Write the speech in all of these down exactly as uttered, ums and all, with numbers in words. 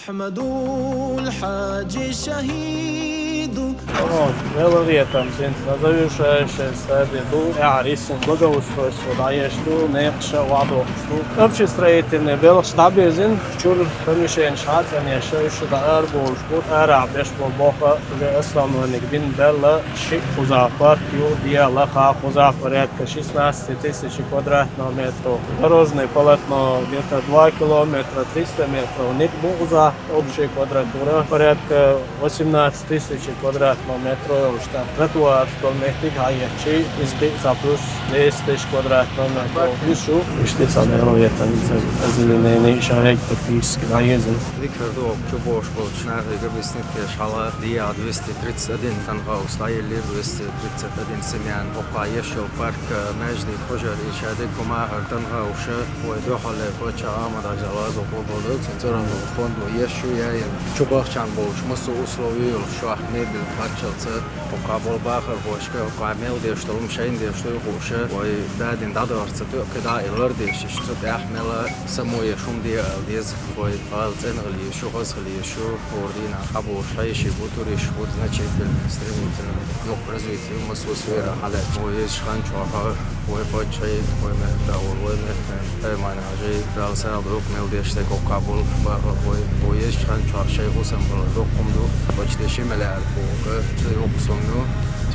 أحمد الحاج شهيد. О, велавиетам синца назовешь, э, сейчас стадия ду. Я рисун благоустройство, да, еш ду, некша вадо. Общестроительный белх штабезин, чур помещение шатан, я шо ещё да арбуш, вот араб, еш бо боха, уже основной бин белла, ши куза парк, ю, диала, ха, куза порядка шестнадцать тысяч квадратных метров. Дорожное полотно где-то два километра, триста метров, нет буза. Общая квадратура порядка восемнадцать тысяч квадратных метров, что тротуар, что метрик, а я чи из пятьсот плюс десять тысяч квадратных метров. Ещё. Ишти цадеро, это озеленение, шарик, подписки, да, езин. Дикарду, чубош, болчна, габиснит, шала, диа, двести тридцать один, танга, уста, или двести тридцать один семян, пока ещё парк, между пожар и шады, кума, танга, уша, ой, дохале, поча, ама, да, залазу, поболу, центрального фонда, ещё, я, я, чубахчан, болч, массу условий, шо, мебель, пачалца, пока бол бахар, бошка, пока мел, деш, толум, шайн, деш, той, уша, ой, да, дин, да, дорца, то, когда, и лор, деш, что, да, мела, самое, шум, де, алдез, ой, ал, цен, али, шо, хас, али, шо, ордина, хабо, шайши, бутуриш, вот, значительно, стремительно, но развитие, массу сфера, хала, ой, еш, хан, чуаха, ой, почай, ой, мехта, ой, ой, мехта, ой, мана, жей, дал, сал, друг, мел, деш, те, кока, бол, бар, ой, ой, еш, хан, чуах, шай, хусам, бол, друг, кумду, почти ши миллиард, ой, шай, ой, кусам, ну,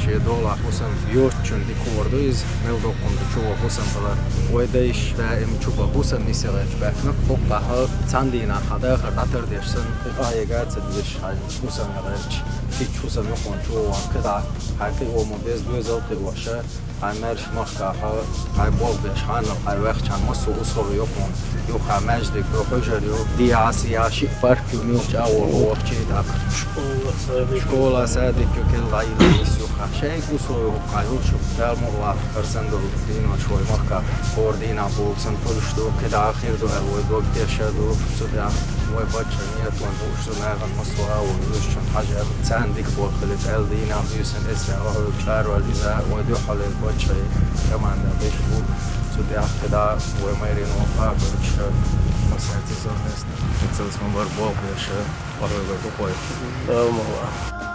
ши, дола, хусам, йочун, ди, куарду, из, мел, друг, кумду, чуа, хусам, бол, ой, да, иш, да, им, чуба, хусам, мисера, чбак, ну, кока, ха, цандина, хада, хада, тер, деш, сан, ай, га, цед, еш, хай, хусам, галач, ич, хусам, ну, хон, чуа, када, хай, ки, ому, без, дуэзал, ки, ваша, Хай мерш махка, хай, хай болбеш, ханна, хай вехчан, массу условий ёхун, юха междик, ё хужар, ё, диаси, яши, парк, ё, мюхча, о, о, чи, так. Школа, садик. Школа, садик, ё, кел, дай, дай, ис, юха. Шейк условий, юха, юл, шук, дал, мула, персендул, дин, ва, шой, махка, координа, боксан, пульш, ду, кеда, ахир, ду, эл, вой, дог, деша, ду, сюда, вой, бача, нет, вон, бокш, ду, наган, массу, а, вон, юшчан, хажа, цан, дик, бо, хили, эл, дина, юсен, эс, я, ва, чар, ва, лиза, вой, ду, хали, бача, команда, беш, бу, сюда, кеда, вой, майрин, ва, фа, бача, масати, совместно. Цел, смамбар, бо, беша, ва, ва, ва, ва, ва. Э, мала.